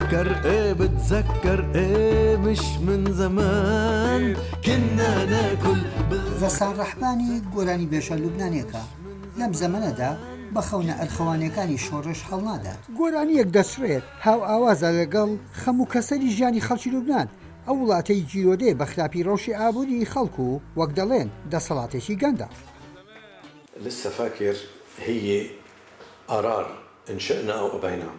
بتذكر ايه بتذكر ايه مش من زمان كنا ناكل غەسان ڕەحمانی گۆرانیبێژە لوبنانیەکە لەم زەمەنەدا بە خەونە ئەرخەوانیەکانی شۆڕش هەڵنادات. گۆرانییەک دەچڕێت هاوئاوازە لەگەڵ خەم و کەسەری ژیانی خەڵکی لوبنان، ئەو وڵاتەی گیرۆدەیە بە خراپی ڕەوشی ئابووریی خەڵک و وەک دەڵێن دەسەڵاتێکی گەندەڵ. لسه فاكر هي قرار ان شئنا او ابينا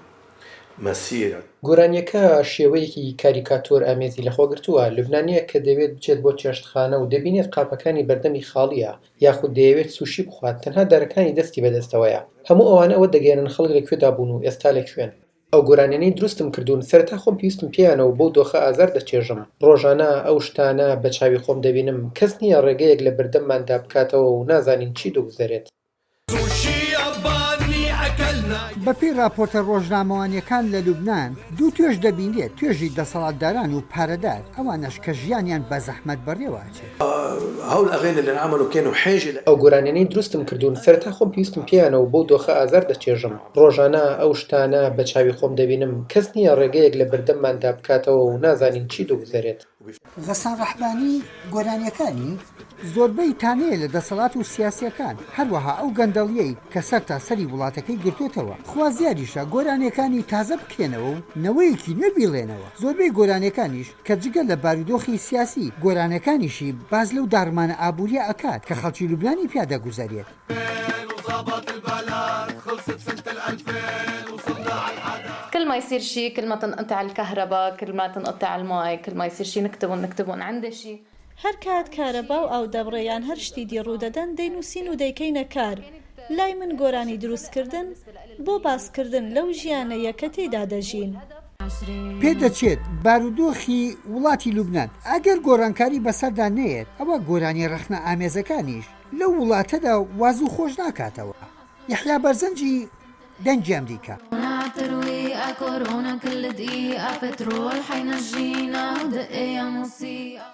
مسيرة. گۆرانییەکە شێوەیەکی کاریکاتۆر ئامێزی لەخۆگرتووە، لوبنانییەک کە دەیەوێت بچێت بۆ چێشتخانە و دەبینێت قاپەکانی بەردەمی خاڵییە، یاخود دەیەوێت سوشی بخوات تەنها دارەکانی دەستی بەدەستەوەیە. هەموو ئەوانە ئەوە دەگەیەنن خەڵک لە کوێدا بوون و ئێستا لە کوێن. ئەو گۆرانیانەی دروستم کردوون سەرەتا خۆم پێویستم پێیانە و بەو دۆخە ئازار دەچێژم. ڕۆژانە ئەو شتانە بە چاوی خۆم دەبینم، کەس نییە ڕێگەیەک لە بەردەمماندا بکاتەوە و نازانین چی دەگوزەرێت. بەپێی ڕاپۆرتە ڕۆژنامەوانییەکان لە لوبنان دوو توێژ دەبینرێت، توێژی دەسەڵاتداران و پارەدار، ئەوانەش کە ژیانیان بە زەحمەت بەڕێوە ئەچێت. ئەو گۆرانیانەی دروستم کردوون سەرەتا خۆم پێویستم پێیانە و بەو دۆخە ئازار دەچێژم. ڕۆژانە ئەو شتانە بە چاوی خۆم دەبینم، کەس نییە ڕێگەیەک لە بەردەمماندا بکاتەوە و نازانین چی دەگوزەرێت. غەسان ڕەحمانی گۆرانیەکانی زۆربەی تانەیە لە دەسەڵات و سیاسیەکان، هەروەها ئەو گەندەڵیەی کە سەرتاسەری وڵاتەکەی گرتۆتەوە، خوازیاریشە گۆرانیەکانی تازە بکرێنەوە و نەوەیەکی نوێ بیڵێنەوە، زۆربەی گۆرانیەکانیش کە جگە لە بارودۆخی سیاسی گۆرانیەکانیشی باس لەو داڕمانە ئابوریە ئەکات کە خەڵکی لوبنانی پیا دەگوزەرێت. كل ما يصير شي كل ما تنقطع الكهرباء كل ما تنقطع المي كل ما يصير شي نكتبهم نكتبهم عندي شي. هەر کات کارەبا و ئاو دەبڕێ یان هەر شتی دی ڕوودەدەن دەینووسین و دەیکەینە کار، لای من گۆرانی دروستکردن بۆ باسکردن لەو ژیانەیە کە تێیدا دەژین. پێدەچێت بارودۆخی وڵاتی لوبنان ئەگەر گۆڕانکاری بەسەردا نەیەت ئەوا گۆرانیە ڕەخنە ئامێزەکانیش لەو وڵاتەدا وا زوو خۆش ناکاتەوە. یەحیا بەرزنجی، دەنگی ئەمریکا.